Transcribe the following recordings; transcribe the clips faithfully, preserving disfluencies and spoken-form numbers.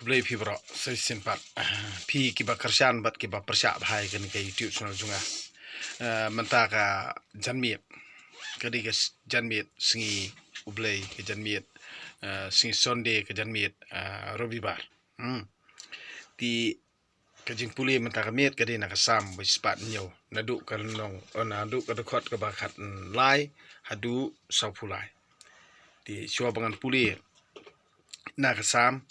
Khublei phi baroh sa shisien pat. Ah, phi kiba kyrshan bad kiba pyrshah bha ïa kane ka YouTube channel jong nga. Ah, mynta ka janmiet, ka dei ka s- janmiet sngi U Blei, ka janmiet, ah, sngi Sunday, ka janmiet, ah, Robibar. Hmm. Te ka jingpule mynta ka miet ka dei na ka Salm ba shispah hynñiew, naduh ka lynnong, oh, naduh ka dkhot kaba khatlai haduh sawphew lai. Te shuwa ba ngan pule na ka Salm,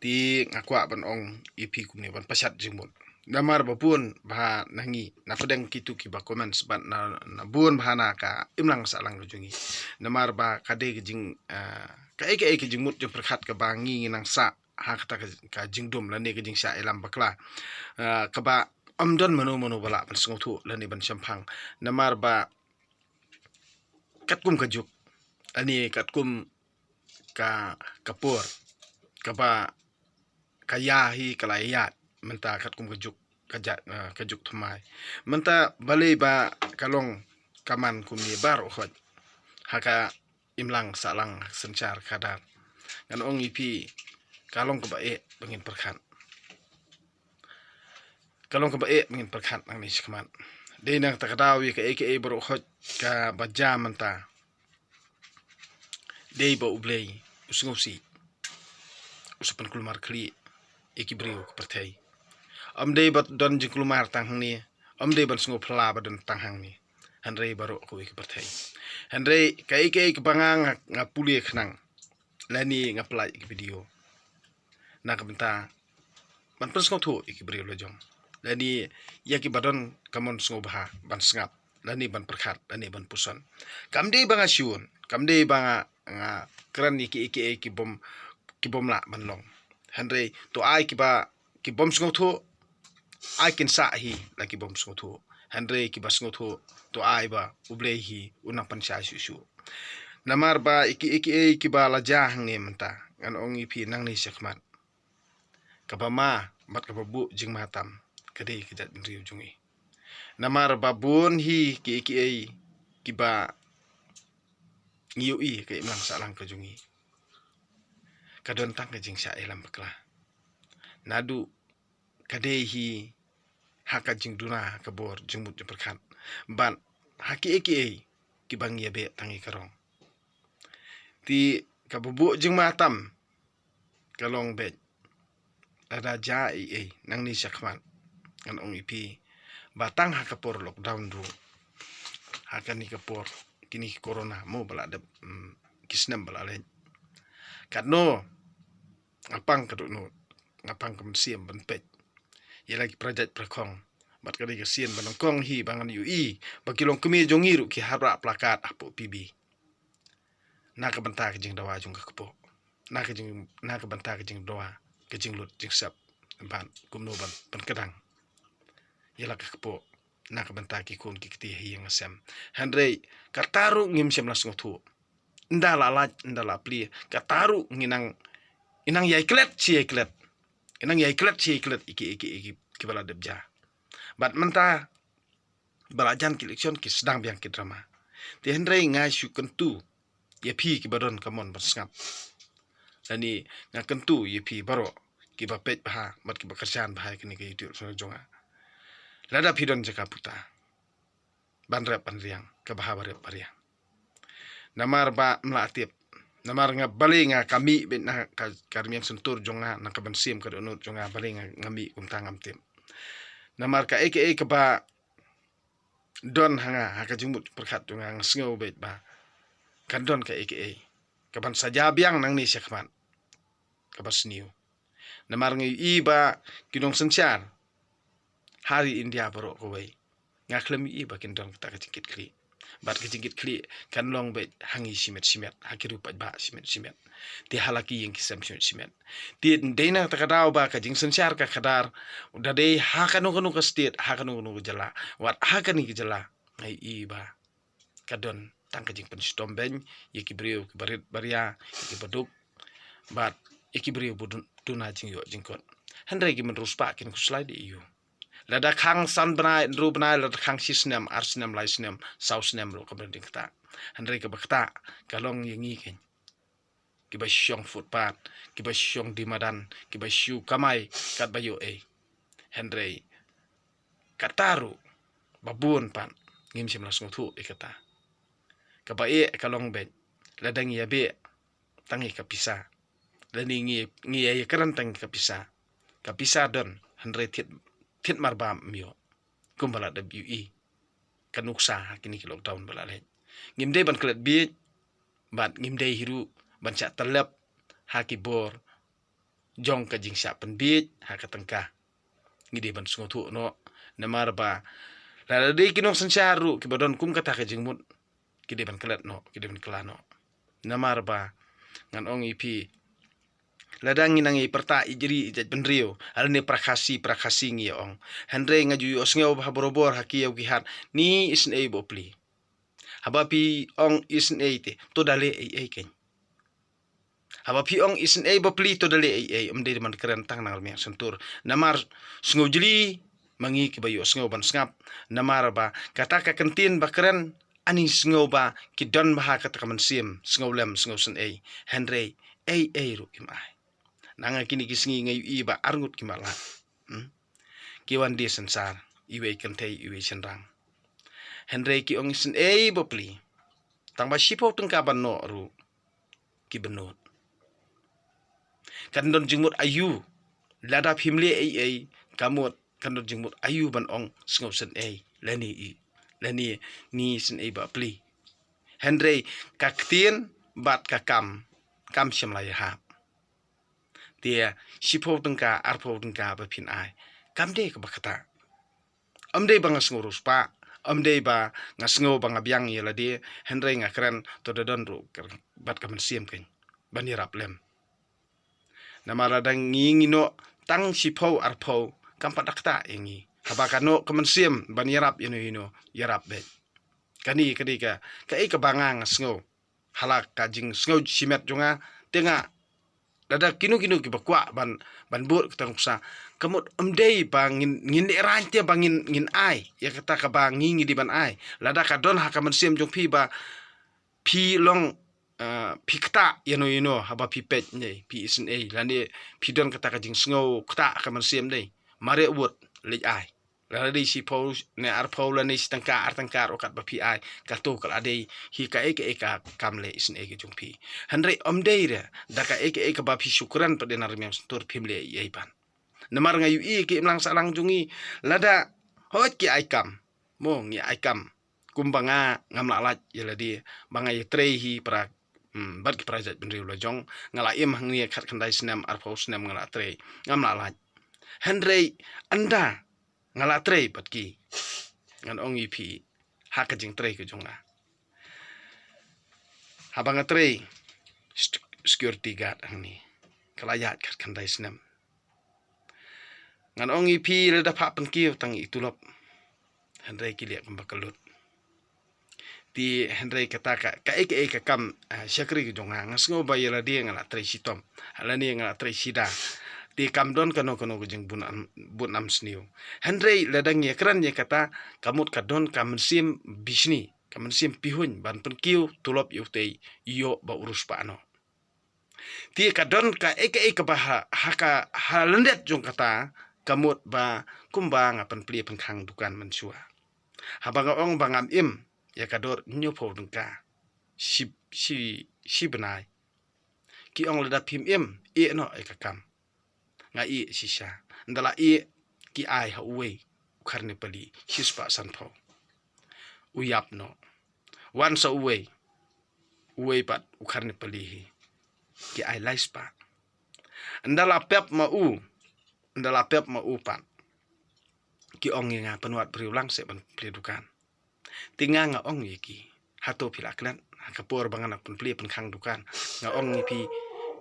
te nga kwah ban ong ïa phi kumne, ban pynshad jingmut. Namar ba bun bha na ngi, na pdeng kito kiba comments bad na, na bun bha na ka imlang sahlang ka jong ngi. Namar ba ka dei ka jing, ah, kaei kaei ka jingmut jingpyrkhat kaba ngi ngi nang sah ha kata ka, ka jingdum lane ka jingshah ïalam bakla. Ah, kaba ym don mano mano ba lah ban sngewthuh lane ban shemphang. Namar ba katkum ka juk, lane katkum ka, ka por, kaba ka ïa hi ka la ïaid mynta katkum ka juk, ka ja, ah, ka juk thymmai. Mynta balei ba ka long ka man kumne baroh khoit ha ka imlang sahlang, ha ka synshar khadar. Ngan ong ïa phi, ka long kaba eh ba ngin pyrkhat. Ka long kaba eh ba ngin pyrkhat nangne shakhmat. Dei na kata ka daw ïa kaei kaei baroh khoit kaba jia mynta, dei ba U Blei u sngewsih, u sa pynkulmar khlieh ïa ki briew ka pyrthei. Ym dei ba don jingkulmar tang hangne, ym dei ban sngewphylla ba don tang hangne. Hynrei baroh kawei ka pyrthei. Hynrei kaei kaei kaba nga, nga, nga pule khnang, lane nga pynlait ïa ki video, na ka bynta ban pynsngewthuh ïa ki briew la jong, lane ïa kiba don ka mon sngewbha ban sngap, lane ban pyrkhat, lane ban puson. Kam dei ba nga shun, kam dei ba nga, nga kren ïa kiei kiei ki bym, ki bym lah ban long. Hynrei to ai kiba, ki bym sngewthuh, ai kin sah hi la ki bym sngewthuh. Hynrei kiba sngewthuh, to ai ba U Blei hi u nang pynshai shuh shuh. Namar ba ïa kiei kiei kiba la jia hangne mynta, ngan ong ïa phi nangne shakhmat, kaba ma bad kaba buh jingma tam ka dei ka jaitbynriew jong ngi. Namar ba bun hi kiei kiei kiba ngi ïohi ha ka imlang sahlang ka jong ngi, ka don tang ka jingshah ïalam bakla. Naduh ka dei hi ha ka jingduna, ha ka bor jingmut jingpyrkhat, bad ha kiei kiei kiba ngi ïa beh tang ïa ka rong. Te kaba buh jingma tam ka long beit, lada jia ei ei nangne shakhmat, ngan ong ïa phi ba tang ha ka por lockdown ruh, ha kane ka por kine ki corona mo ba la dep, mm, ki snem ba la leit, katno nga pang ka dohnud, nga pang ka mynsiem ban peit ïa la ki para jait para khong. Bad ka dei ka sien ba nyngkong hi ba ngan ïohi ba ki longkmie jong ngi ruh ki hap rah placard hapoh P B. Na ka bynta ka jingdawa jong ka kpoh, na ka jing, na ka bynta ka jingdawa, ka jinglut jingsep, bad kumno ban pynkdang ïa la ka kpoh na ka bynta ki khun ki kti ha ïing ha sem. Hynrei kata ruh ngim shym la sngewthuh. Ynda la lait, ynda la plie, kata ruh ngi nang, ngi nang ïai klet shi ïai klet, ngi nang ïai klet shi ïai klet ïa ki, ïa ki, ïa ki, kiba la dep jia. Bad mynta ba la jan ki election ki sdang biang ki drama. Te hynrei nga shu kyntu ïa phi kiba don ka mon ban sngap, lane nga kyntu ïa phi baroh kiba peit bha bad kiba kyrshan bha ïa kane ka YouTube channel jong nga. Lada phi don jaka puta ban rep ban riang, ka bha ba rep ba riang. Namar ba ym lah tip, namar nga balei nga ka mih beit na ka, ka rmiang syntur jong nga, na ka mynsiem ka dohnud jong nga, balei nga, nga mih kumta ngam tip. Namar kaei kaei kaba don ha nga, ha ka jingmut pyrkhat jong nga, nga sngew beit ba kan don kaei kaei kaban sa jia biang nangne shakhmat kaba sniew. Namar nga ïohi ba ki nongsynshar ha ri India baroh kawei, nga khlem ïohi ba kin don kata ka jingkitkhlieh. Bad ka jingkitkhlieh kan long beit ha ngi shimet shimet, ha ki riew paidbah shimet shimet, te ha la ki ïing ki sem shimet shimet. Te dei na kata ka daw ba ka jingsynshar ka khadar, da dei ha kano kano ka state, ha kano kano ka jylla, wat ha kane ka jylla, nga ïohi ba ka don tang ka jingpynshitom beiñ ïa ki briew kiba rit ba ria, ïa kiba duk, bad ïa ki briew ba dun, duna jingïoh jingkut. Hynrei ki mynta ruh spah kin khuslai da ïa u. Lada khang san bnai, hynriew bnai, lada khang shi snem, ar snem, lai snem, saw snem ruh kam don jingktah. Hynrei kaba ktah ka long ïa ngi keiñ. kiba shong footpath, kiba shong di madan, kiba shu kamai katba ïoh ei. Hynrei kata ruh ba bun pat ngim shym la sngewthuh ïa kata. Kaba eh ka long beit, lada ngi ïa beh tang ïa ka pisa, lada ngi, ngi ïa kren tang ïa ka pisa, ka pisa don, hynrei thied, thied mar ba ym ïoh. Kumba la dep ïohi ka nuksa ha kine ki lockdown ba la leit, ngim dei ban klet bieit, bad ngim dei hi ruh ban shah tyllep ha ki bor jong ka jingshah pynbieit ha ka tyngka. Ngi dei ban sngewthuh noh, namar ba lada dei ki nongsynshar ruh kiba don kum kata ka jingmut, ki dei ban klet noh, ki dei ban kylla noh. Namar ba ngan ong ïa phi, lada ngi nang ïa pyrta ijri ijat bynriew, lane para Khasi para Khasi ngi ïa ong. Hynrei nga ju ïohsngew ba ha barabor ha ki ïew ki hat, ni isynei ba u pli. Haba phi ong isynei te, to da leh ei ei kein. Haba phi ong isynei ba pli, to da leh ei ei, ym dei ban kren tang na rmiang shyntur. Namar sngewjli ma ngi kiba ïohsngew ban sngap. Namar ba kata ka kyntien ba kren, ani sngew ba ki don bha kata ka mynsiem sngewlem sngewsynei. Hynrei ei ei ruh kim ai. Na nga kine ki sngi nga ïohi ba arngut ki marlad, hmm, ki wan die synsar, iwei kynthei iwei shynrang. Hynrei ki ong isynei ba pli, tang ba shiphew tyngka ban noh ruh ki bynnud. Kan don jingmut aïu, lada phim leh ei ei, ka mut kan don jingmut aïu ban ong sngewsynei, lane i, lane ni isynei ba pli. Hynrei ka ktien bad ka kam kam shym la ïahap. Te shiphew tyngka, arphew tyngka ba phin ai, kam dei kaba kata. Ym dei ba nga sngew riewspah, ym dei ba nga sngew ba nga biang ïa lade, hynrei nga kren to da don ruh bad ka mynsiem kein ban ïarap lem. Namar lada ngi ngi noh tang shiphew arphew, kam pat da kata ïa ngi. Haba ka noh ka mynsiem ban ïarap ïano ïano, ïarap beit. Kane ka dei ka, kaei kaba nga nga sngew ha la ka jingsngew shimet jong nga, te nga, lada kino kino kiba kwah ban, ban bud kata ka nuksa, ka mut ym dei ba ngin, ngin leh rain te ba ngin, ngin ai ïa kata kaba ngi ngi dei ban ai. Lada ka don ha ka mynsiem jong phi ba phi long, eh, phi ktah ïano ïano haba phi peit ne phi isynei, lane phi don kata ka jingsngew ktah ha ka mynsiem ne, mareh wut, leit ai. Lada dei shiphew ne arphew lane shi tyngka ar tyngka ruh katba phi ai, kato ka la dei hi kaei kaei ka kam leh isynei ka jong phi. Hynrei ym dei re da kaei kaei kaba phi shu kren pat de na rmiang shyntur phim leh ei ei ban. Namar nga ïohi ki imlang sahlang jong ngi, lada hooid ki ai kam, mo, ngi ai kam. Kumba nga ngam lah lait ïa lade ba nga ïatrei hi para, hmm, bad ki para jait bynriew la jong, nga la im hangne khatkhyndai snem, arphew snem nga la trei, ngam lah lait. Hynrei ynda nga la trei bad ki, ngan ong ïa phi ha ka jingtrei ka jong nga. Haba nga trei st-, security guard hangne, ka la ïaid khatkhyndai snem. Ngan ong ïa phi, lada phah pynkiew tang i tulop, hynrei ki leh kumba ka lut. Te hynrei kata ka, kaei kaei ka kam, ah, shakri ka jong nga, nga sngew ba ïa lade nga la trei shitom, lane nga la trei shida. Te kam don kano kano ka jingbun am, bun am sniew. Hynrei lada ngi ïakren ïa kata, ka mut ka don ka mynsiem bishni, ka mynsiem pihuiñ ban pynkiew tulop ïa utei, ïoh ba u riewspah noh. Te ka don kaei kaei kaba ha, ha ka, ha lyndet jong kata, ka mut ba kumba nga pynplie pynkhang dukan mynshuwa. Haba nga ong ba ngam im ïa ka dor hynñiewphew tyngka shi, shi, shi bnai, ki ong lada phim im, ïeh noh ïa ka kam. Nga ïeh shisha. Ynda la ïeh, ki ai ha uwei u khar Nepali shispah sanphew. U ïap noh. Wan sa uwei, uwei pat u khar Nepali hi, ki ai laispah. Ynda la pep ma u, ynda la pep ma u pat, ki ong ïa nga, pynwad briew lang seh ban plie dukan. Te nga nga ong ïa ki, hato phi la klet ha ka por ba nga nang pynplie pynkhang dukan? Nga ong ïa phi,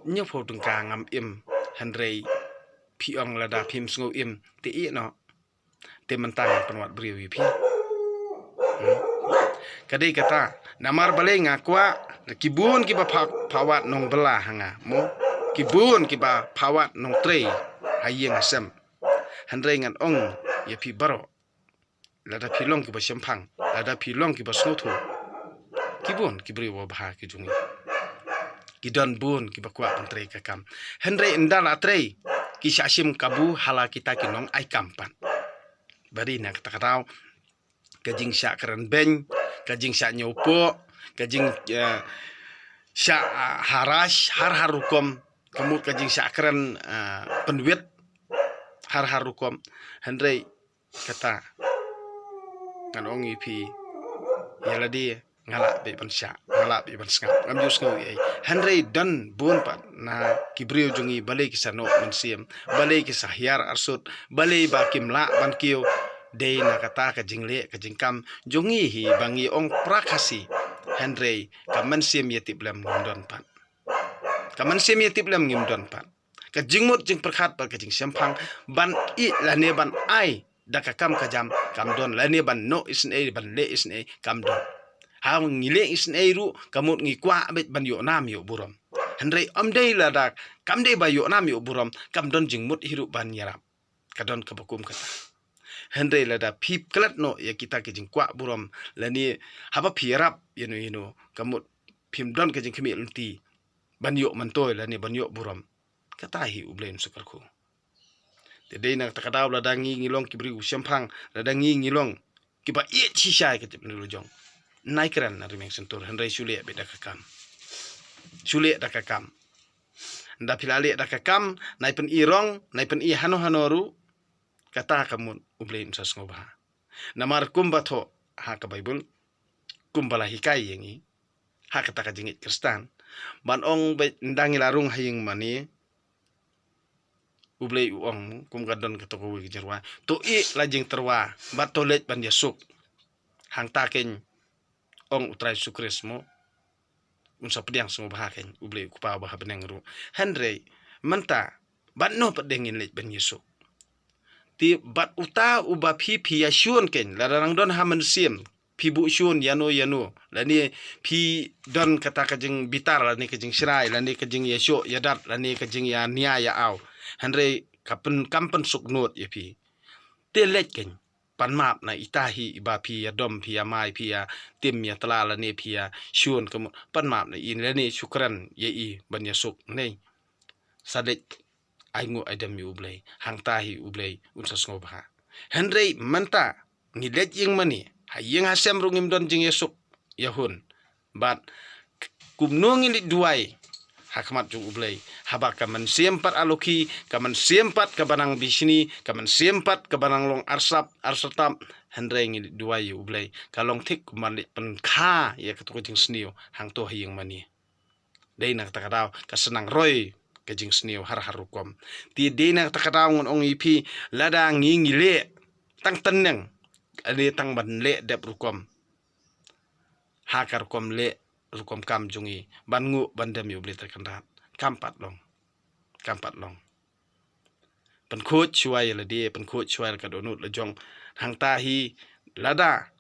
hynñiewphew tyngka ngam im, hynrei phi ong lada phim sngew im, te ïeh noh. Te mynta ngan pynwad briew ïa phi. Hmm. Ka dei kata, namar balei nga kwah, ki bun kiba pha-, phah wad nongbylla ha nga, mo. Ki bun kiba phah wad nongtrei ha ïing ha sem. Hynrei ngan ong ïa phi baroh, lada phi long kiba shemphang, lada phi long kiba sngewthuh, ki bun ki briew ba bha ki jong ngi. Ki don bun kiba kwah ban trei ka kam. Hynrei ynda la trei, ki shah shim kabu ha la kita ki nong ai kam pat. Ba dei na kata ka daw, ka jingshah kren beiñ, ka jingshah ñiewpoh, ka jing, eh, shah, ah, harash, har har rukom, ka mut ka jingshah kren, ah, pynwit, har har rukom. Hynrei kata, ngan ong ïa phi, ïa lade nga lah beit ban shah, nga lah beit ban sngap, ngam ju sngew ei ei. Hynrei don bun pat na ki briew jong ngi, balei ki sa noh mynsiem, balei ki sa hiar arsut, balei ba kim lah ban kiew. Dei na kata ka jingleh ka jingkam jong ngi hi ba ngi ong pra Khasi. Hynrei ka mynsiem ïa tip lem ngim don pat. Ka mynsiem ïa tip lem ngim don pat. Ka jingmut jingpyrkhat bad ka jingshemphang ban ïeit lane ban ai da ka kam ka jam kam don, lane ban noh isynei, ban leh isynei kam don. Ha ngi leh isynei ruh ka mut ngi kwah beit ban ïoh nam ïoh burom. Hynrei ym dei lada kam dei ba ïoh nam ïoh burom, kam don jingmut hi ruh ban ïarap. Ka don kaba kum kata. Hynrei lada phi klet noh ïa kita ki jingkwah burom, lane haba phi ïarap ïano ïano, ka mut phim don ka jingkhmih lynti ban ïoh myntoi lane ban ïoh burom. Kata hi U Blei un sa kyrkhu. Te dei na kata ka daw, lada ngi ngi long ki briew shemphang, lada ngi ngi long kiba ïeit shisha ïa ka jaitbynriew la jong, nai kren na Rmiang Shyntur, hynrei shu leh beit da ka kam. Shu leh da ka kam. Ynda phi la leh da ka kam, nai pyni rong, nai pyni hano hano ruh, kata ka mut U Blei un sa sngewbha. Namar kumba thoh ha ka Baibl, kumba la hikai ïa ngi ha kata ka jingngeit Khristan, ban ong beit ynda ngi la rung ha ïing mane, U Blei u ong, kum ka don kato kawei ka jingrwai, to ïeh la jingtyrwa bad to leit ban ïasuk. Hangta keiñ, ong U Trai Jisu Khrist mo, un sa pdiang sngewbha keiñ U Blei U Kpa uba ha bneng ruh. Hynrei mynta, bad noh pat de ngin leit ban ïasuk? Te bad uta uba phi phi ïashun keiñ, lada nang don ha mynsiem phi buh shun ïano ïano, lane phi don kata ka jingbitar, lane ka jingshrai, lane ka jingïashoh ïadat, lane ka jingïania ïa aw, hynrei ka pyn, kam pynsuk nud ïa phi. Te leit keiñ, pan map na ita hi iba phi ïadom, phi ïamai, phi ïatim ïatla, lane phi ïashun, ka mut pan map na i, lane shu kren ïa i ban ïasuk. Nei, sa leit ai nguh ai dem ïa U Blei, hangta hi U Blei un sa sngewbha. Hynrei mynta ngi leit ïing mane, ha ïing ha sem ruh ngim don jingïasuk ïahun. Bad kumno ngin leit duwai ha khmat jong U Blei, haba ka mynsiem pat alokhi, ka mynsiem pat kaba nang bishni, ka mynsiem pat kaba nang long arsap arsatap, hynrei ngin leit duwai ïa U Blei, ka long thik kumba leit pynkha ïa kato ka jingsniew hangto ha ïing mane. Dei na kata ka daw ka sa nang roi ka jingsniew har har rukom. Te dei na kata ka daw ngan ong ïa phi, lada ngi ngi leh tang tneng, lane tang ban leh dep rukom, ha ka rukom leh rukom kam jong ngi, ban nguh ban dem ïa U Blei Trai Kynrad, kam pat long. Kam pat long. Pynkhuid shuwa ïa lade, pynkhuid shuwa ïa ka dohnud la jong. Hangta hi, lada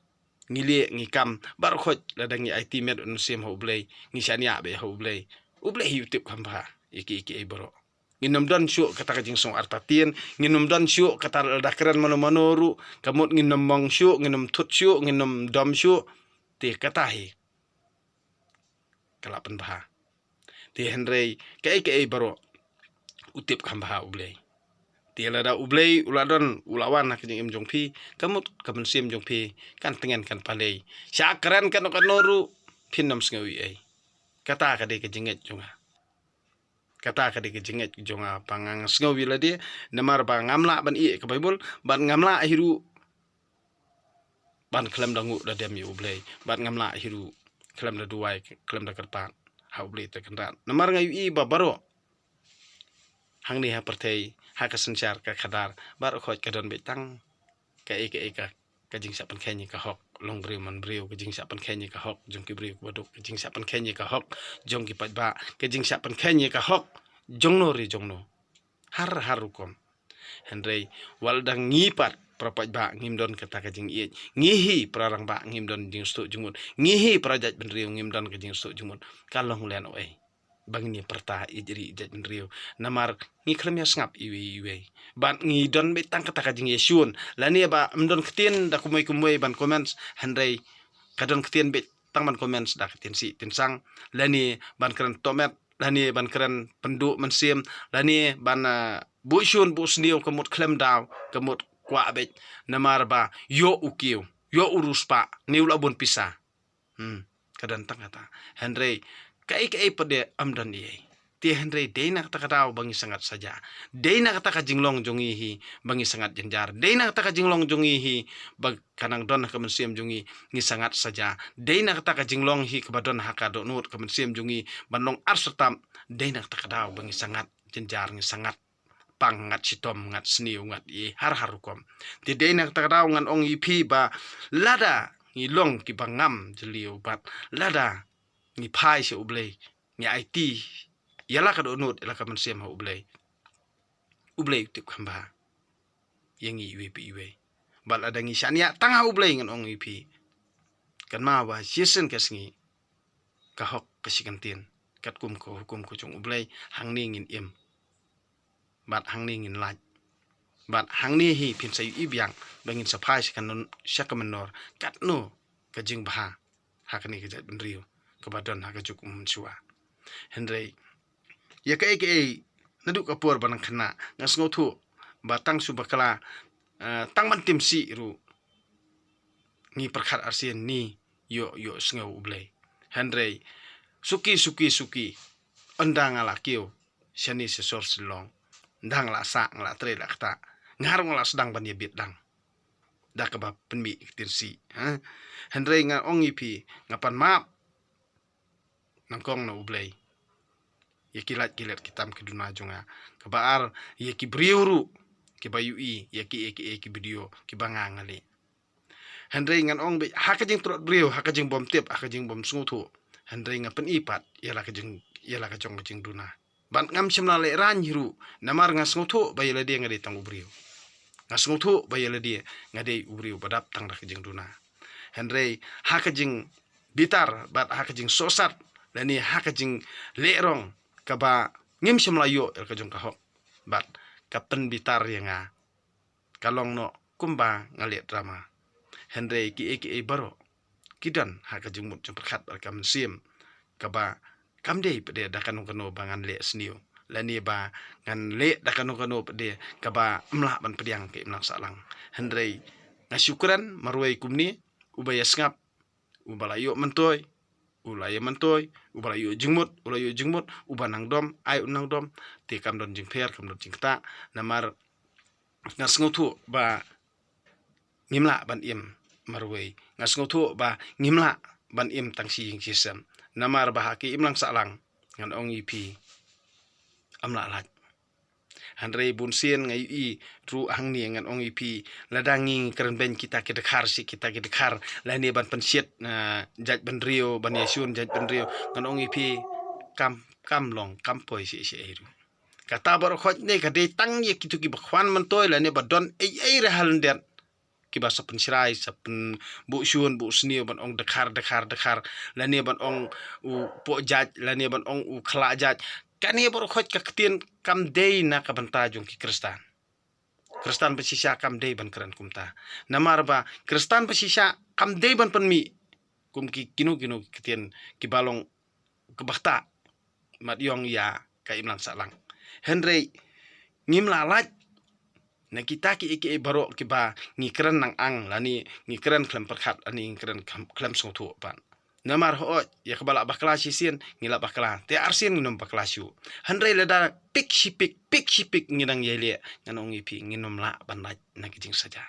ngi leh ngi kam, baroh khoit lada ngi aiti met u mynsiem ha U Blei, ngi shaniah beit ha U Blei, U Blei hi u tip kham bha ïa ki, ïa kiei baroh. Ngin ym don shuh kata ka jingsngew artatien, ngin ym don shuh kata lada kren mano mano ruh, ka mut ngin ym mong shuh, ngin ym thut shuh, ngin ym dom shuh. Te kata hi ka la pynbha. Te hynrei kaei kaei baroh u tip kham bha U Blei. Te lada U Blei u la don, u la wan ha ka jingim jong phi, ka mut ka mynsiem jong phi kan tngen, kan palei. Sha kren kano kano ruh phin ym sngew ei ei. Kata ka dei ka jingngeit jong nga. Kata ka dei ka jingngeit jong nga, ba nga sngew ïa lade, namar ba ngam lah ban ïeh ka Baibl, bad ngam lah hi ruh ban khlem da nguh da dem ïa U Blei, bad ngam lah hi ruh khlem da duwai, khlem da kyrpad ha U Blei Trai Kynrad. Namar nga ïohi ba baroh hangne ha pyrthei, ha ka synshar ka khadar, baroh khoit ka don beit tang kaei kaei ka, ka jingshah pynkheiñ ïa ka hok long briew man briew, ka jingshah pynkheiñ ïa ka hok jong ki briew kiba duk, ka jingshah pynkheiñ ïa ka hok jong ki paidbah, ka jingshah pynkheiñ ïa ka hok jongno re jongno. Har har rukom. Hynrei wat la dang ngi pat para paidbah ngim don kata ka jingïeit, ngi hi para rangbah ngim don jingsuk jingmut, ngi hi para jaitbynriew ngim don ka jingsuk jingmut, ka long len uei ba ngin ïa pyrta ïeit ri ïeit jaitbynriew? Namar ngi khlem ïa sngap iwei iwei. Bad ngi don beit tang kata ka jingïashun, lane ba ym don ktien da kumwei kumwei ban comments, hynrei ka don ktien beit tang ban comments da ka ktien sih ktien sang, lane ban kren tohmet lane ban kren pynduh mynsiem, lane ban, ah, buh shun buh sniew ka mut khlem daw, ka mut kwah beit, namar ba ïoh u kiew, ïoh u riewspah, ne u la bun pisa. Hmm, ka don tang kata. Hynrei kaei kaei pat de ym don ei ei. Te hynrei dei na kata ka daw ba ngi sangat saja. Dei na kata ka jinglong jong ngi hi ba ngi sangat jynjar. Dei na kata ka jinglong jong ngi hi ba ka nang don ha ka mynsiem jong ngi, ngi sangat saja. Dei na kata ka jinglong hi kaba don ha ka dohnud ka mynsiem jong ngi ban long arsyrtap. Dei na kata ka daw ba ngi sangat jynjar, ngi sangat pang, ngat shitom, ngat sniew, ngat ei ei, har har rukom. Te dei na kata ka daw ngan ong ïa phi ba lada ngi long kiba ngam jylliew bad lada ngi phai sha U Blei, ngi aiti ïa la ka dohnud, ïa la ka mynsiem ha U Blei, U Blei u tip kham bha ïa ngi iwei pa iwei. Bad lada ngi shaniah tang ha U Blei, ngan ong ïa phi, kynmaw ba shisien ka sngi ka hok ka shi kyntien, katkum ka hukum ka jong U Blei, hangne ngin im. Bad hangne ngin lait. Bad hangne hi phin sa ïohi biang ba ngin sa phai sha ka nun-, sha ka mynnor katno ka jingbha ha kane ka jaitbynriew kaba don ha ka juk u mynshuwa. Hynrei ïa kaei kaei, naduh ka por ba nang khynnah, nga sngewthuh ba tang shu bakla, eh, tang ban tim sih ruh, ngi pyrkhat arsien, ngi ïoh, ïoh sngew U Blei. Hynrei suki, suki, suki, ynda nga la kiew shane sha sor Shillong, ynda nga la sah, nga la trei, la ktah, nga ruh nga la sdang ban ïabit dang da kaba pynmih ktien sih, ha. Hynrei nga ong ïa phi, nga pan map nyngkong na U Blei ïa ki lait ki let, ki tam ki duna jong nga. Kaba ar, ïa ki briew ruh kiba ïohi ïa ki, ïa ki, ïa ki video kiba nga, nga leh. Hynrei ngan ong beit, ha ka jingtrot briew, ha ka jingbym tip, ha ka jingbym sngewthuh, hynrei nga pyni pat ïa la ka jing, ïa la ka jong ka jingduna. Bad ngam shym la lehraiñ hi ruh, namar nga sngewthuh ba ïa lade nga dei tang u briew. Nga sngewthuh ba ïa lade nga dei u briew ba dap tang da ka jingduna. Hynrei ha ka jingbitar bad ha ka jingsohsat lane ha ka jinglehrong kaba ngim shym la ïoh ïa la ka jong ka hok, bad ka pynbitar ïa nga, ka long noh kumba nga leh drama. Hynrei kiei kiei baroh ki don ha ka jingmut jingpyrkhat bad ka mynsiem kaba kam dei pat de da kano kano ba ngan leh sniew, lane ba ngan leh da kano kano pat de kaba ym lah ban pdiang ka imlang sahlang. Hynrei nga shu kren marwei kumne, uba ïasngap u ba la ïoh myntoi, u la ïa myntoi, u ba la ïoh jingmut, u la ïoh jingmut, u ba nang dom, ai u nang dom. Te kam don jingpher, kam don jingktah. Namar nga sngewthuh ba ngim lah ban im marwei. Nga sngewthuh ba ngim lah ban im tang shi ïing shi sem. Namar ba ha ka imlang sahlang, ngan ong ïa phi, ym lah lait. Hynrei bun sien nga ïohi ruh hangne, ngan ong ïa phi, lada ngi kren beiñ kita ki dkhar shi kita ki dkhar, lane ban pynshit, ah, jaitbynriew, ban ïashun jaitbynriew, ngan ong ïa phi, kam, kam long, kam poi shi shi ei ruh. Kata baroh khoit ne ka dei tang ïa kito kiba khwan myntoi lane ba don ei ei re ha lyndet, kiba sa pynshrai, sa pynbuh shun buh sniew ban ong dkhar, dkhar, dkhar, lane ban ong u poh jait, lane ban ong u khlah jait. Kane baroh khoit ka ktien kam dei na ka bynta jong ki Khristan. Khristan ba shisha kam dei ban kren kumta. Namar ba Khristan ba shisha kam dei ban pynmih kum ki kino kino ki ktien kiba long kaba ktah mat ïong ïa ka imlang sahlang. Hynrei ngim lah lait na kita kiei kiei baroh kiba ngi kren nang ang, lane ngi kren khlem pyrkhat, lane ngi kren khlem, khlem sngewthuh pat. Namar hooid, ïa kaba lah bakla shisien ngi lah bakla, te arsien ngin ym bakla shuh. Hynrei lada pik shi pik, pik shi pik ngi dang ïai leh, ngan ong ïa phi, ngin ym lah ban lait na ki jingsaja.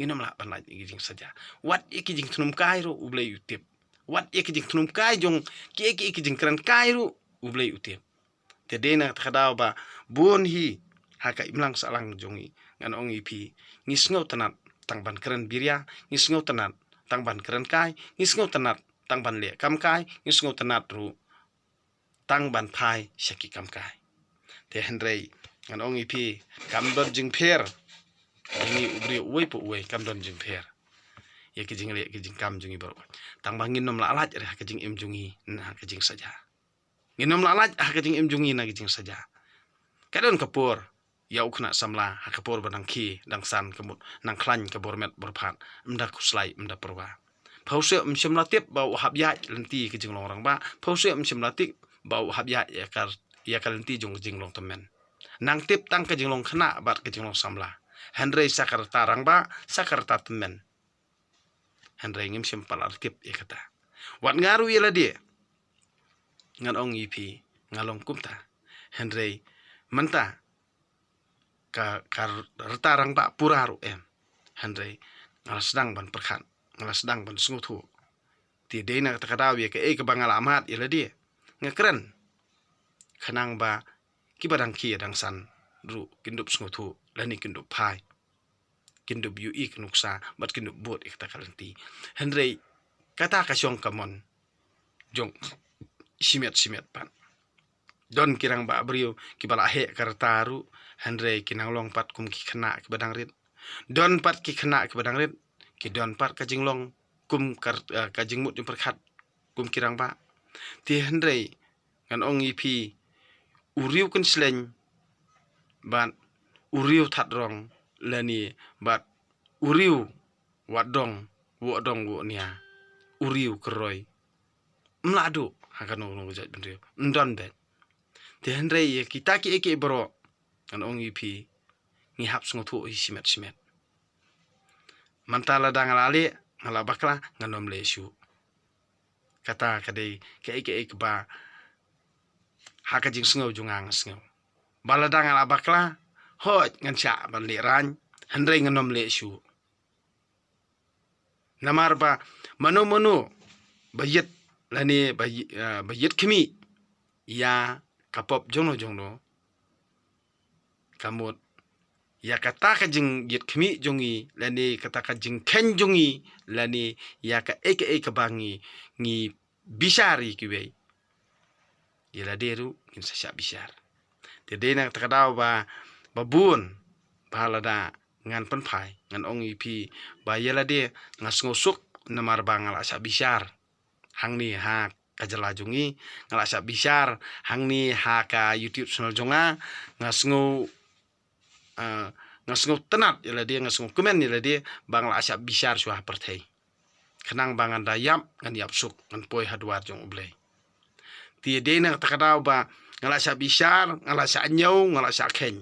Ngin ym lah ban lait na ki jingsaja. Wat ïa ki jingthnum kai ruh U Blei u tip. Wat ïa ki jingthnum kai jong kiei kiei ki jingkren kai ruh U Blei u tip. Te dei na kata ka daw ba bun hi ha ka imlang sahlang jong ngi, ngan ong ïa phi, ngi sngewtynnat tang ban kren biria, ngi sngewtynnat tang ban kren kai, ngi sngewtynnat tang ban leh kam kai, ngi sngewtynnat ruh tang ban phai sha ki kam kai. Te hynrei ngan ong ïa phi, kam don jingpher. Ïa ngi u briew uwei pa uwei kam don jingpher ïa ki jingleh ki jingkam jong ngi baroh. Tang ba ngin ym lah lait re ha ka jingim jong ngi na ka jingsaja. Ngin ym lah lait ha ka jingim jong ngi na ka jingsaja. Ka don ka por ïa u khynnah samla, ha ka por ba dang khie dang san, ka mut nang khlaiñ ka bor met bor phad, ym da khuslai ym da pyrwa. Pha u Sieh um shym la tip ba u hap ïaid lynti ka jinglong rangbah. Pha u Sieh um shym la tip ba u hap ïaid ïa ka, ïa ka lynti jong ka jinglong tymmen. Nang tip tang ka jinglong khynnah bad ka jinglong samla. Hynrei sa ka rta rangbah, sa ka rta tymmen. Hynrei ngim shym pat la tip ïa kata. Wat nga ruh ïa lade, ngan ong ïa phi, nga long kumta. Hynrei mynta ka, ka rta rangbah pura ruh em. Hynrei nga la sdang ban pyrkhat, nga la sdang ban sngewthuh. Te dei na kata ka daw ïa kaei kaba nga la mad ïa lade, nga kren, khnang ba kiba dang khie dang san ruh kin dup sngewthuh lane kin dup phai, kin dup ïohi ka nuksa bad kin dup bud ïa kata ka lynti. Hynrei kata ka shong ka mon jong shimet shimet pat. Don ki rangbah briew kiba la heh ka rta ruh, hynrei ki nang long pat kum ki khynnah kiba dang rit. Don pat ki khynnah kiba dang rit, ki don pat ka jinglong kum ka r-, eh, ka jingmut jingpyrkhat kum ki rangbah. Te hynrei ngan ong ïa phi, u riew kynshleng bad u riew thadrong lane bad u riew wat dong, wat dong wat nia, u riew kyroi, mla duh ha kano kano ka jaitbynriew, ym don beit. Te hynrei ïa kita kiei kiei baroh, ngan ong ïa phi, ngi hap sngewthuh hi shimet shimet. Mynta lada nga la leh, nga la bakla, ngan ym leh shuh. Kata ka dei kaei kaei kaba ha ka jingsngew jong nga nga sngew. Ba lada nga la bakla, hooid ngan shah ban leh rain, hynrei ngan ym leh shuh. Namar ba mano mano ba ïit lane ba ïi-, eh, ba ïit khmih ïa ka pop jongno jongno, ka mut ïa kata ka jingïit khmih jong ngi lane kata ka jingkheiñ jong ngi lane ïa kaei kaei kaba ngi, ngi bishar ïa kiwei, ïa lade ruh ngin sa shah bishar. Te dei na kata ka daw ba, ba bun ba lada ngan pynphai, ngan ong ïa phi ba ïa lade nga sngewsuk namar ba nga la shah bishar hangne ha ka jylla jong ngi, nga la shah bishar hangne ha ka YouTube channel jong nga, nga sngew, eh, nga sngewtynnat ïa lade, nga sngewkmen ïa lade ba nga la shah bishar shuwa ha pyrthei. Khnang ba ngan da ïap, ngan ïap suk, ngan poi ha dwar jong U Blei. Te dei na kata ka daw ba nga la shah bishar, nga la shah ñiew, nga la shah kheiñ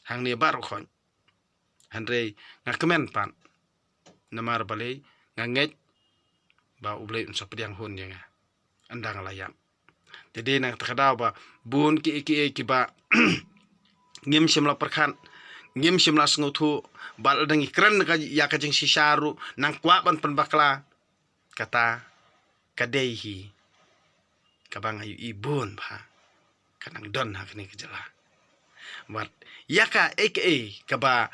hangne baroh khoit. Hynrei nga kmen pat namar balei, nga ngeit ba U Blei un sa pdiang hun ïa nga ynda nga la ïap. Te dei na kata ka daw ba bun kiei kiei kiba ngim shym la pyrkhat, ngim shym la sngewthuh, bad lada ngi kren ka, ïa ka jingshisha ruh, nang kwah ban pynbakla. Kata ka dei hi kaba nga ïohi bun ba ka nang don ha kane ka jylla. Bad ïa kaei kaei kaba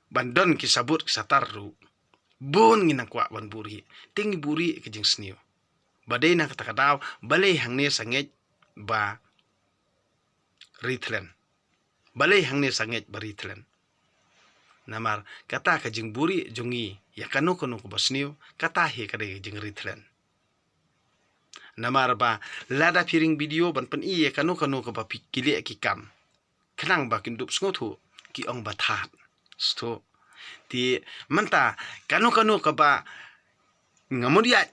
ban don ki sabut ki satar ruh, bun ngi nang kwah ban buhrieh, te ngi buhrieh ka jingsniew. Ba dei na kata ka daw, balei hangne sa ngeit ba ri thlen. Balei hangne sa ngeit ba ri thlen. Namar kata ka jingbuhrieh jong ngi ïa kano kano kaba sniew, kata hi ka dei ka jingri thlen. Namar ba lada phi ring video ban pyni ïa kano kano kaba phi, ki leh ki kam, khnang ba kin dup sngewthuh, ki ong ba thad. Sngewthuh. Te mynta kano kano kaba nga mut ïaid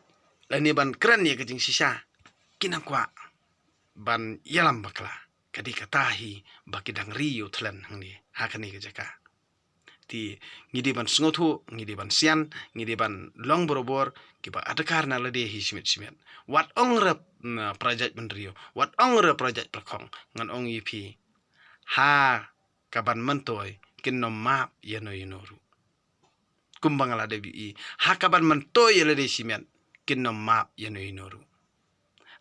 lane ban kren ïa ka jingshisha, ki nang kwah ban ïalam bakla. Ka dei kata hi ba ki dang ri ïa u thlen hangne ha kane ka jaka. Te ngi dei ban sngewthuh, ngi dei ban sian, ngi dei ban long barabor kiba adkar na lade hi shimet shimet. Wat ong re, mm, para jaitbynriew, wat ong re para jaitpyrkhong, ngan ong ïa phi, ha kaban myntoi kin ym map ïano ïano ruh. Kumba nga la dep ïohi, ha kaban myntoi ïa lade shimet kin ym map ïano ïano ruh.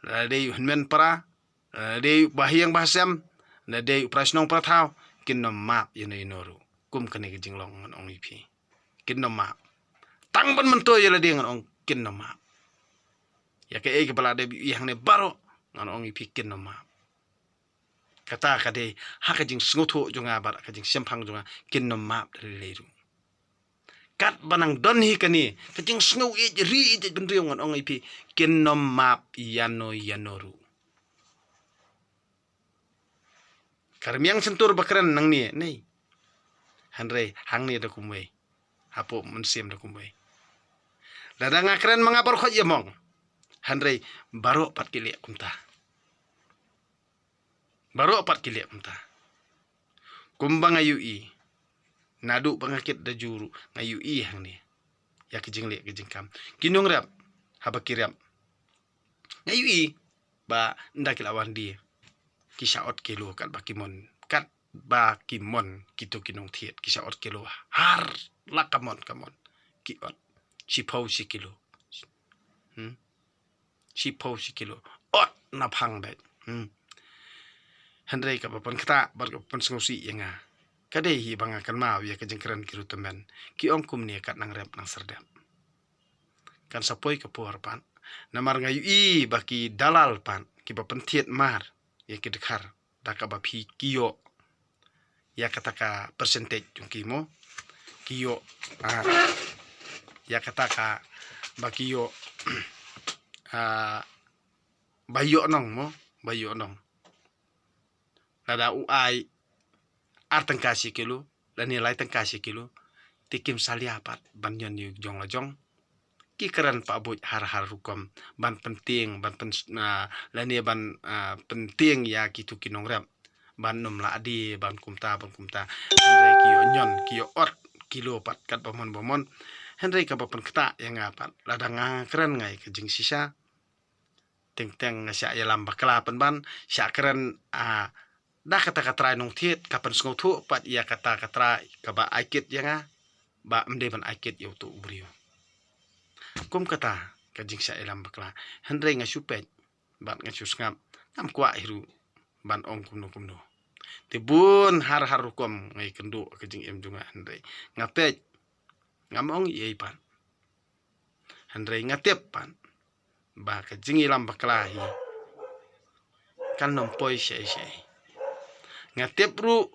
Lada dei u hynmen para, lada dei u bahaïing bahasem, lada dei u para shnong para thaw, kin ym map ïano ïano ruh. Kum kane ka jinglong ngan ong ïa phi, kin ym map. Tang ban myntoi ïa lade ngan ong kin ym map. Ïa kaei kaba la dep ïohi hangne baroh ngan ong ïa phi kin ym map. Kata ka dei ha ka jingsngewthuh jong nga bad ka jingshemphang jong nga, kin ym map da lei lei ruh. Katba nang don hi kane ka jingsngew ïeit ri ïeit bynriew ngan ong ïa phi, kin ym map ïano ïano ruh. Ka rmiang shyntur ba kren nangne, nei. Hynrei hangne da kumwei. Hapoh mynsiem da kumwei. Lada nga kren ma nga baroh khoit ïa mong. Hynrei baroh pat ki leh kumta. Baroh pat ki leh kumta. Kumba nga ïohi, naduh ba nga kit da ju ruh nga ïohi hangne ïa ki jingleh ki jingkam ki nongrep haba ki rep. Nga ïohi ba ynda ki la wan die, ki shah ot kilo katba ki mon, katba ki mon kito ki nongthied, ki shah ot kilo har la ka mon ka mon. Ki ot shiphew shi kilo. Hmm? Shiphew shi kilo. Ot na phang beit. Hmm. Hynrei kaba pynktah bad kaba pynsngewsih ïa nga, ka dei hi ba nga kynmaw ïa ka jingkren ki ruh tymmen, ki ong kumne: kat nang rep nang serdep. Kan sa poi ka por pat, namar nga ïohi ba ki dalal pat kiba pynthied mar ïa ki dkhar da kaba phi ki ïoh ïa kata ka percentage jong ki mo, ki ïoh, ah, ïa kata kaba ki ïoh, ah, ba ïoh nong mo, ba ïoh nong. Lada u ai ar tyngka shi kilo lane lai tyngka shi kilo, te kim salia pat ban ñion ïa u jong la jong. Ki kren pabuit har har rukom ban pyntieng, ban pyn, ah, lane ban, ah, pyntieng ïa kito ki nongrep ban ym lah die, ban kumta ban kumta. Hynrei ki ïoh ñion, ki ïoh ot kilo pat katba mon ba mon. Hynrei kaba pynktah ïa nga pat, lada nga kren nga ïa ka jingshisha, teng teng nga shah ïalam bakla pynban, shah kren, ah, da kata ka trai nongthied, ka pynsngewthuh pat ïa kata ka trai kaba ai kit ïa nga ba ym dei ban ai kit ïa uto u briew. Kum kata ka jingshah ïalam bakla. Hynrei nga shu peit bad nga shu sngap, ngam kwah hi ruh ban ong kumno kumno. Te bun har har rukom nga ïakynduh ka jingim jong nga, hynrei nga peit, ngam ong ei ei pat. Hynrei nga tip pat ba ka jingïalam bakla hi kan ym poi shaei shaei. Nga tip ruh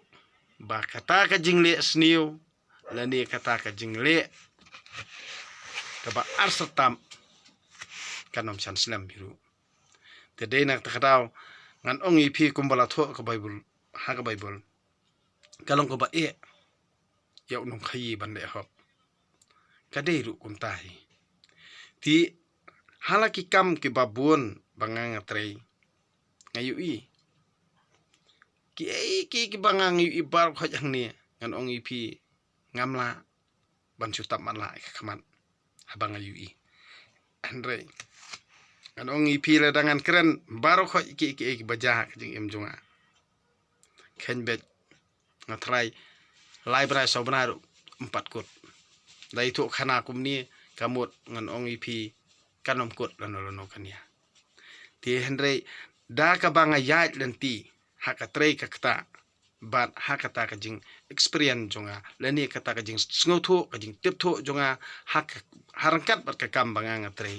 ba kata ka jingleh sniew lane kata ka jingleh kaba arsyrtap kan ym shah slem hi ruh. Te dei na kata ka daw ngan ong ïa phi kumba la thoh ka Baibl, ha ka Baibl, ka long kaba eh ïa u nongkhaïi ban leh hok. Ka dei ruh kumta hi. Te ha la ki kam kiba bun ba nga nga trei, nga ïohi kiei kiei kiba nga nga ïohi baroh khoit hangne, ngan ong ïa phi, ngam lah ban shu tap matlah ïa ka khmat haba nga ïohi. Hynrei ngan ong ïa phi, lada ngan kren baroh khoit kiei kiei kiba jia ha ka jingim jong nga, kheiñ beit nga trai lai bnai saw bnai ruh ym pat kut. Da ithuh khana kumne, ka mut ngan ong ïa phi, kan ym kut lano lano ka nia. Te hynrei da kaba nga ïaid lynti ha ka trei ka ktah bad ha kata ka jing experience jong nga lane kata ka jingsngewthuh, ka jingtip thuh jong nga ha ka, ha ryngkat bad ka kam ba nga nga trei,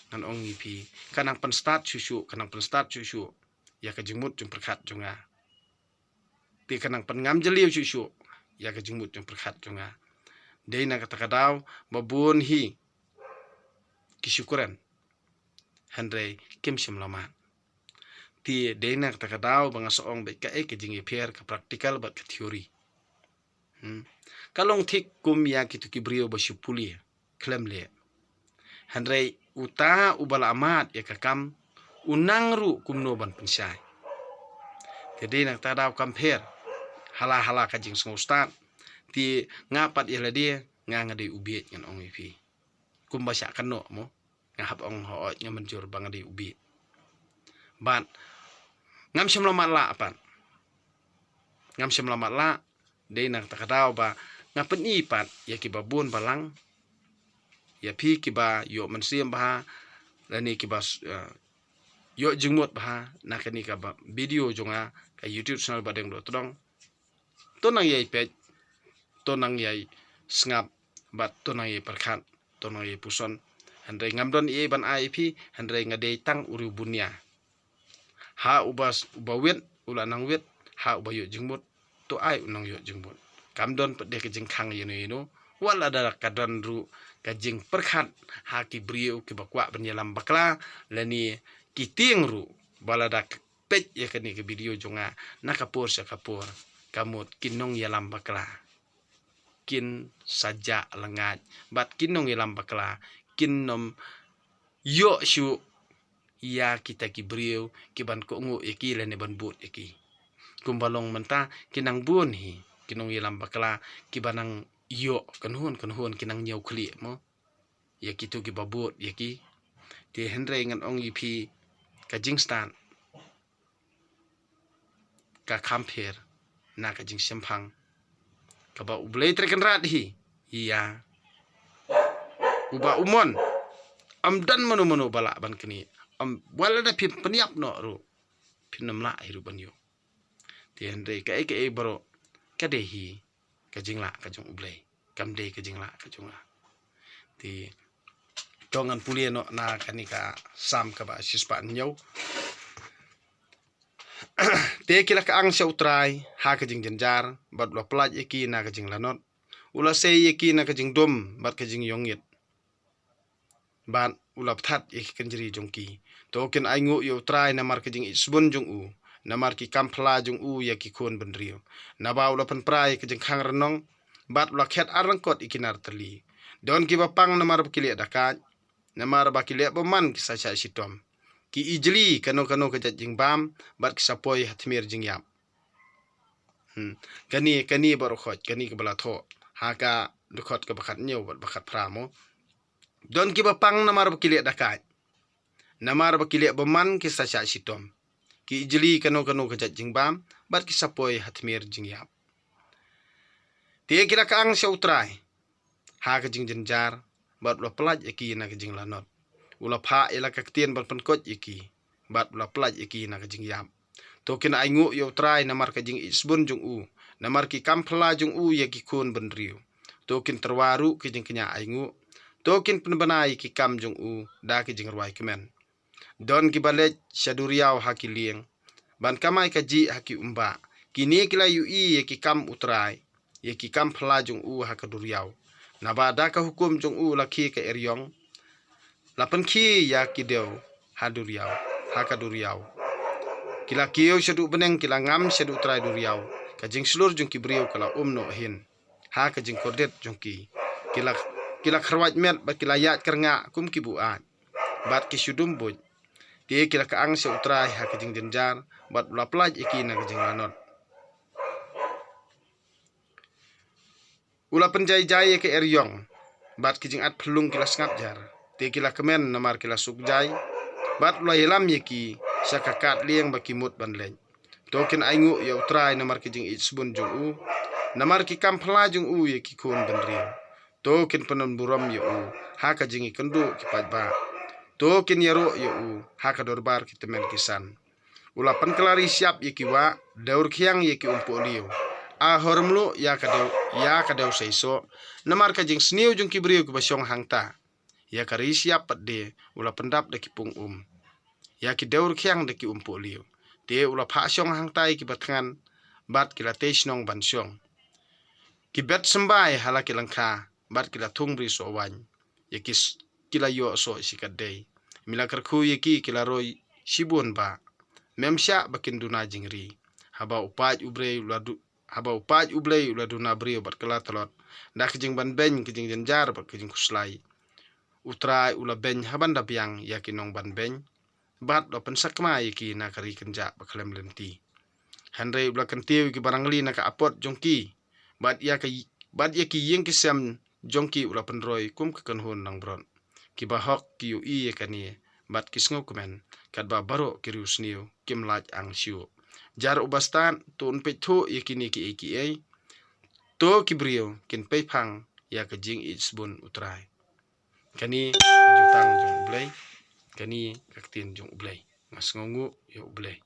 ngan ong ïa phi, ka nang pynstad shuh shuh, ka nang pynstad shuh shuh ïa ka jingmut jingpyrkhat jong nga. Te ka nang pynngam jylliew shuh shuh ïa ka jingmut jingpyrkhat jong nga. Dei na kata ka daw ba bun hi ki shu kren, hynrei kim shym la mad. Te dei na kata ka daw ba nga sa ong beit kaei ka jingïapher ka practical bad ka theory. Hmm. Ka long thik kum ïa kito ki briew ba shu pule khlem leh. Hynrei uta uba la mad ïa ka kam, u nang ruh kumno ban pynshai. Te dei na kata ka daw kam pher ha la ha la ka jingsngewstad. Te nga pat ïa lade, nga nga dei u bieit, ngan ong ïa phi. Kumba shah kynnoh mo, nga hap ong hooid, nga mynjur ba nga dei u bieit. Bad ngam shym la matlah pat. Ngam shym la matlah. Dei na kata ka daw ba nga pyni pat ïa kiba bun balang, ïa phi kiba ïoh mynsiem bha lane kiba, eh, ïoh jingmut bha na kane ka ba, video jong nga, ka YouTube channel Bahdeng Dohtdong. To nang ïai peit, to nang ïai sngap bad to nang ïai pyrkhat, to nang ïai puson. Hynrei ngam don ei ei ban ai ïa phi, hynrei nga dei tang u riewbunia. Ha uba, uba wit u la nang wit, ha uba ïoh jingmut to ai u nang ïoh jingmut. Kam don pat de ka jingkhang ïano ïano, wat lada ka don ruh ka jingpyrkhat ha ki briew kiba kwah ban ïalam bakla lane ki tieng ruh, ba lada peit ïa kane ka video jong nga na ka por sha ka por, ka mut ki nongïalam bakla kin sa jah lyngngoh bad ki nongïalam bakla kin ym ïoh shuh ïa kita ki briew ki ban kohnguh ïa ki lane ban bud ïa ki. Kumba long mynta ki nang bun hi ki nongïalam bakla ki ba nang ïoh kynhun kynhun ki nang ñiew khlieh mo ïa kitu ki ba bud ïa ki. Te hynrei ngan ong ïa phi ka jingstad ka kham pher na ka jingshemphang kaba U Blei Trai Kynrad hi ïa uba u mon. Ym don mano mano ba lah ban knieh. Ym wat lada phi pynïap noh ruh phin ym lah hi ruh ban ïoh. Te hynrei kaei kaei baroh ka dei hi ka jinglah ka jong U Blei, kam dei ka jinglah ka jong nga. Te to ngan pule noh na kane ka Salm kaba shispah hynñiew. Te ki la kyang sha U Trai ha ka jingjynjar bad u la pyllait ïa ki na ka jinglanot. U la sei ïa ki na ka jingdum bad ka jingïongngit bad u la pthat ïa ki kynjri jong ki. To kin ainguh ïa U Trai namar ka jingïeit sbun jong u, namar ki kam phylla jong u ïa ki khun bynriew. Naba u la pynpra ïa ka jingkhang rnong bad u la khet ar lyngkot ïa ki nar tylli. Don ki ba pang namar ba ki leh dakait, namar ba ki leh bymman ki sa shah shitom. Ki ijli kano kano ka jait jingbam bad ki sa poi ha tmier jingïap. Hmm. Kane kane baroh khoit kane kaba la thoh ha ka dkhot kaba khathynñiew bad ba khatphra mo. Don ki ba pang namar ba ki leh dakait, namar ba ki leh bymman ki sa shah shitom. Ki ijli kano kano ka jait jingbam bad ki sa poi ha tmier jingïap. Te ki la kyang sha U Trai ha ka jingjynjar bad u la pyllait ïa ki na ka jinglanot. U la phah ïa la ka ktien ban pynkoit ïa ki bad u la pyllait ïa ki na ka jingïap. To kin ainguh ïa U Trai namar ka jingïeit sbun jong u, namar ki kam phylla jong u ïa ki khun bynriew. To kin tyrwa ruh ki jingkñia ainguh. To kin pynbna ïa ki kam jong u da ki jingrwai kmen. Don ki ba leit sha duriaw ha ki lieng ban kamai kajih ha ki umbah. Kine ki la ïohi ïa ki kam U Trai, ïa ki kam phylla jong u ha ka duriaw. Naba da ka hukum jong u la khie ka eriong, la pynkhie ïa ki dew ha duriaw, ha ka duriaw. Ki la kiew shaduh bneng, ki la ngam shaduh trai duriaw. Ka jingshlur jong ki briew ka la um noh hin ha ka jingkordit jong ki. Ki la, ki la kharwait met bad ki la ïaid kyrngah kum ki buaid bad ki shu dum buit. Te ki la kyang sha U Trai ha ka jingjynjar bad u la pyllait ïa ki na ka jinglanot. U la pynjai jai ïa ka eriong bad ki jingat phyllung ki la sngap jar. Te ki la kmen namar ki la suk jai bad u la ïalam ïa ki sha ka kad lieng ba ki mut ban leit. To kin ainguh ïa U Trai namar ki jingïeit sbun jong u, namar ki kam phylla jong u ïa ki khun bynriew. To kin pynbun burom ïa u ha ka jingïakynduh ki paidbah. To kin ïaroh ïa u ha ka dorbar ki tymmen ki san. U la pynkylla ri shyiap ïa ki wah, dew rkhiang ïa ki umpohliew. A hor mluh ïa ka dew, ïa ka dew seisoh. Namar ka jingsniew jong ki briew ki ba shong hangta. Ïa ka ri shyiap pat de u la pyndap da ki pung um, ïa ki dew rkhiang da ki umpohliew. Te u la phah shong hangta ïa ki ba thngan bad ki la tei shnong ban shong. Ki bet symbai ha la ki lyngkha bad ki la thung bri soh waiñ. Ïa ki s-, ki la ïoh soh shi katdei. Me la kyrkhu ïa ki, ki la roi shibun bah. Mem shah ba kin duna jingri. Haba u paid U Blei u la du-, haba u paid U Blei u la duna briew bad kylla tlot da ka jingbanbeiñ, ka jingjynjar bad ka jingkhuslai. U Trai u la beiñ ha ban da biang ïa ki nongbanbeiñ bad u la pynsakma ïa ki na ka ri kynjah ba khlem lynti. Hynrei u la kyntiew ïa ki ba rangli na ka apot jong ki bad ïa ka, bad ïa ki ïing ki sem jong ki u la pynroi kum ka kynhun langbrot. Ki bahok ki ïohi ïa kane bad ki sngewkmen, katba baroh ki riewsniew kim lait ang shuh. Jar u bastad, to un peit thuh ïa kine kiei kiei. To ki briew kin pei phang ïa ka jingïeit sbun U Trai. Kane ka jutang jong U Blei, kane ka ktien jong U Blei. Nga sngewnguh ïa U Blei.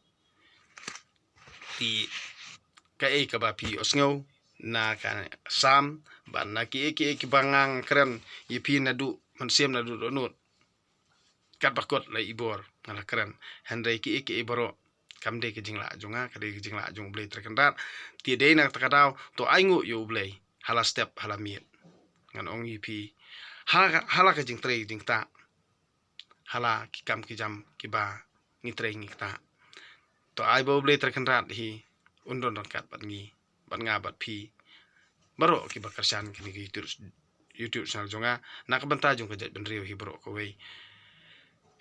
Te kaei kaba phi ïohsngew na ka Salm bad na kiei kiei kiba nga kren ïa phi naduh mynsiem naduh dohnud. Katba kot la i bor nga la kren. Hynrei kiei kiei baroh kam dei ka jinglah jong nga, ka dei ka jinglah jong U Blei Trai Kynrad. Te dei na kata ka daw to ainguh ïa U Blei ha la step ha la miet. Ngan ong ïa phi ha, ha la ka jingtrei jingktah, ha la ki kam ki jam kiba ngi trei ngi ktah. To ai ba U Blei Trai Kynrad hi un don ryngkat bad ngi, bad nga bad phi baroh kiba kyrshan kane ka YouTube, YouTube channel jong nga na ka bynta jong ka jaitbynriew hi baroh kawei.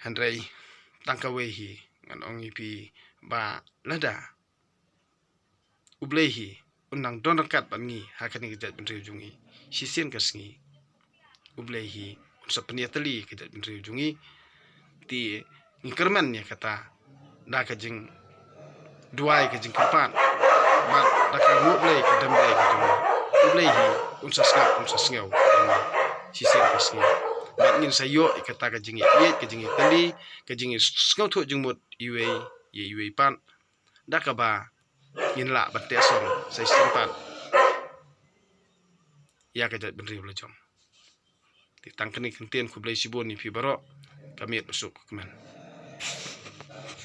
Hynrei Tang kawei hi, ngan ong ïa phi ba lada U Blei hi un nang don ryngkat bad ngi ha kane ka jaitbynriew jong ngi shisien ka sngi, U Blei hi un sa pynïatylli ka jaitbynriew jong ngi. Te ngi kyrmen ïa kata da ka jingduwai, ka jingkyrpad, bad da ka nguh Blei, ka dem Blei ka jong ngi. U Blei hi un sa sngap, un sa sngew ïa ngi shisien ka sngi. Bad ngin sa ïoh ïa kata ka jingïeit, ka jingïatylli, ka jingsngewthuh jingmut iwei ïa iwei pat, da kaba ngin lah ban teh song sa shisien pat ïa ka jaitbynriew la jong. Te tang kane ka ktien, khublei shibun ïa phi baroh. Ka miet ba suk, ka kmen.